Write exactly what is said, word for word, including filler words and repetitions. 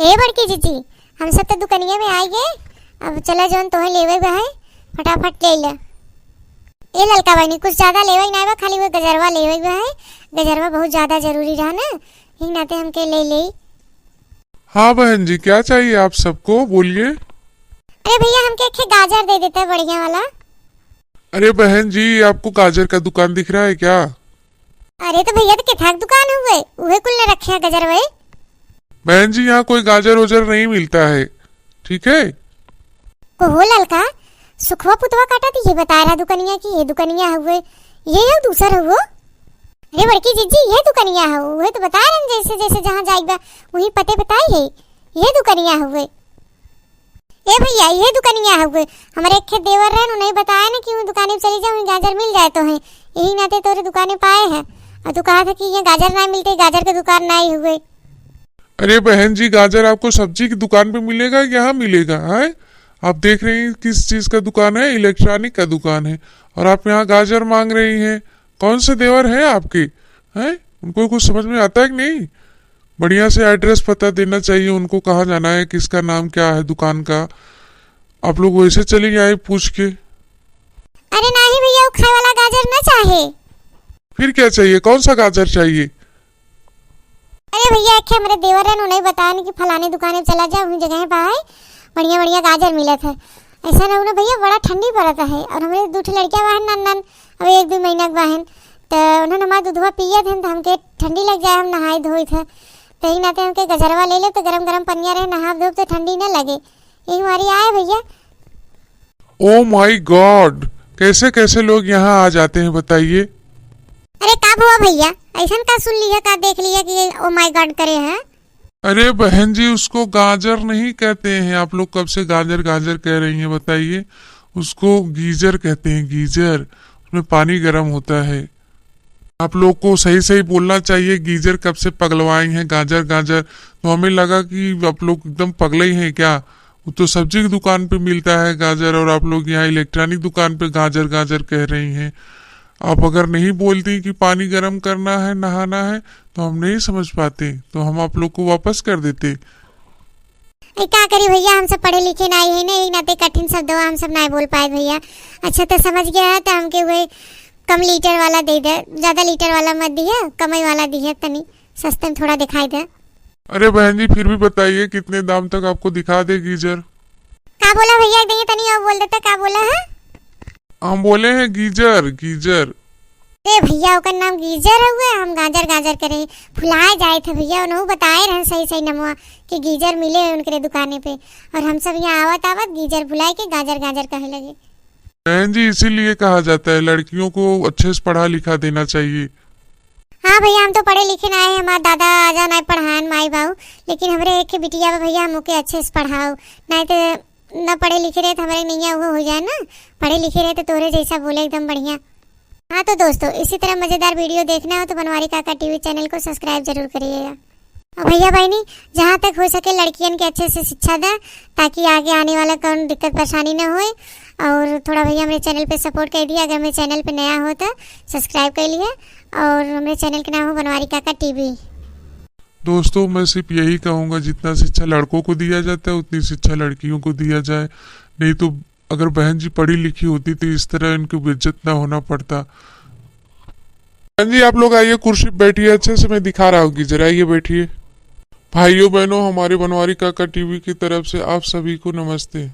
ए बड़की जीजी, हम सब तो दुकनिया में आइ गए, अब चला जौन तोहे लेवे बा है, फटाफट ले ले। ए ललका बहिनी, कुछ ज्यादा लेवे ना बा, खाली वो गजरवा लेवे बा है, गजरवा बहुत ज्यादा जरूरी रहा ना, यही नाते हमके ले ले। हाँ बहन जी, क्या चाहिए आप सबको, बोलिए। अरे भैया, हमके एक ठे गाजर दे देता बढ़िया वाला। अरे बहन जी, आपको गाजर का दुकान दिख रहा है क्या? अरे तो भैया, तो किथाक दुकान हुए, उहे कुल न रखे हैं गजर वही। बहन जी, यहाँ कोई गाजर ओजर नहीं मिलता है, ठीक है? को हो ललका, सुखवा पुतवा काटा थी, ये बता रहा दुकनिया की ये दुकनिया हुए, ये है दूसर हुओ। अरे बड़की जीजी, ये दुकनिया है, उहे तो बता रहे हैं, जैसे जैसे जहाँ जाइबा वही पते बताई है, ये दुकनिया हुए। ए भैया, ये दुकनिया हुए, हमारे एक ठे देवर रहन, उन्हें बताया ना कि वो दुकाने पे चली जाओ, वहीं गाजर मिल जाए तो है, यही नाते तोरे दुकाने पाए हैं। और तू कहा था कि ये गाजर ना मिलते, गाजर के दुकान ना ही हुए। अरे बहन जी, गाजर आपको सब्जी की दुकान पे मिलेगा, यहाँ मिलेगा? हैं, आप देख रही हैं किस चीज़ का दुकान है, इलेक्ट्रॉनिक का दुकान है, और आप यहाँ गाजर मांग रही हैं। कौन से देवर हैं आपके? हैं, उनको कुछ समझ में आता है कि नहीं? बढ़िया से एड्रेस पता देना चाहिए उनको, कहाँ जाना है, किसका नाम क्या है दुकान का। आप लोग वैसे चली आए पूछ के। अरे नहीं भैया, वो खाए वाला गाजर ना चाहे। फिर क्या चाहिए, कौन सा गाजर चाहिए? अरे भैया, एक हमरे देवर रहन, उन्हें बताएन कि फलाने दुकाने पे चला जाओ, वहीं जगह बा है, बढ़िया बढ़िया गाजर मिलत है। ऐसा ना उन्हें भैया, बड़ा ठंडी पड़त है, और हमरे दू ठे लड़कियाँ बाहन नान नान, अब एक दो महीना के बाहन, तो उन्होंने हमारा दूधवा पियत हैं, तो हमके ठंडी लग जाए, हम नहाए धोए थे, तो यही नाते हमके गजरवा ले ले, तो गरम गरम पनिया रहे, नहाब धोब तो ठंडी न लगे, यही मारी आए भैया। Oh my God, कैसे कैसे लोग यहाँ आ जाते हैं बताइए। अरे का हुआ भैया, ऐसन का सुन लिया, का देख लिया कि ये oh my God करे हैं? अरे बहन जी, उसको गाजर नहीं कहते हैं। आप लोग कब से गाजर गाजर कह रही हैं बताइए? उसको गीजर कहते हैं, गीजर। उसमें पानी गर्म होता है। आप लोग को सही सही बोलना चाहिए, गीजर कब से पगलवाए हैं, गाजर गाजर। तो हमें लगा कि आप लोग एकदम पगले ही हैं क्या? वो तो सब्जी की दुकान पे मिलता है गाजर, और आप लोग यहाँ इलेक्ट्रॉनिक दुकान पे गाजर गाजर कह रही हैं। आप अगर नहीं बोलती कि पानी गर्म करना है, नहाना है, तो हम नहीं समझ पाते, तो हम आप लोग को वापस कर देते। ए, का करी भैया, हम सब पढ़े लिखे नाई है ना, यही नाते कठिन शब्दवा हम सब नाई बोल पाए भैया। अच्छा, तो समझ गया है, तो हमके वही कम लीटर वाला दे दे, ज्यादा लीटर वाला मत दिया, कमई वाला दिया, तनी सस्ते में थोड़ा दिखाई दे। अरे बहन जी, फिर भी बताइए, कितने दाम तक आपको दिखा दे गीजर? का बोला भैया, एक दिन तनी और बोल देता, का बोला है? हम बोले हैं गीजर, गीजर। अरे भैया, ओकर नाम गीजर हुए, हम गाजर गाजर करे, फुलाए जाए थे भैया, उन्हों बताए रहन सही सही नमवा कि गीजर मिले उनकरे दुकाने पे, और हम सब यहाँ आवत आवत गीजर भुलाए के गाजर गाजर कहे लगे। बहन जी, इसीलिए कहा जाता है लड़कियों को अच्छे से पढ़ा लिखा देना चाहिए। हाँ भैया, हम तो पढ़े लिखे ना है, हमार दादा आजा ना पढ़ाएन माई बाऊ, लेकिन हमरे एक बिटिया बा भैया, हम ओके अच्छे से पढ़ाओ, नहीं तो ना पढ़े लिखे रहे तो हमरे नैया वो हो जाए ना, पढ़े लिखे रहे तो तोरे जैसा बोले एकदम बढ़िया। हाँ तो दोस्तों, इसी तरह मज़ेदार वीडियो देखना हो तो बनवारी काका टीवी चैनल को सब्सक्राइब जरूर करिएगा। और भैया बहनी, जहाँ तक हो सके लड़कियन के अच्छे से शिक्षा दें, ताकि आगे आने वाला कौन दिक्कत परेशानी न होए। और थोड़ा भैया हमरे चैनल पे सपोर्ट कर दिया, अगर मेरे चैनल पे नया हो तो सब्सक्राइब कर लिए और हमरे चैनल के नाम हो बनवारी काका टीवी। दोस्तों, मैं सिर्फ यही कहूँगा, जितना शिक्षा लड़कों को दिया जाता है, उतनी शिक्षा लड़कियों को दिया जाए, नहीं तो अगर बहन जी पढ़ी लिखी होती तो इस तरह इनको बेइज्जत ना होना पड़ता। बहन जी, आप लोग आइए, कुर्सी पे बैठिए, अच्छे से मैं दिखा रहा हूँ गीजर, आइए बैठिए। भाइयों बहनों, हमारे बनवारी काका टीवी की तरफ से आप सभी को नमस्ते।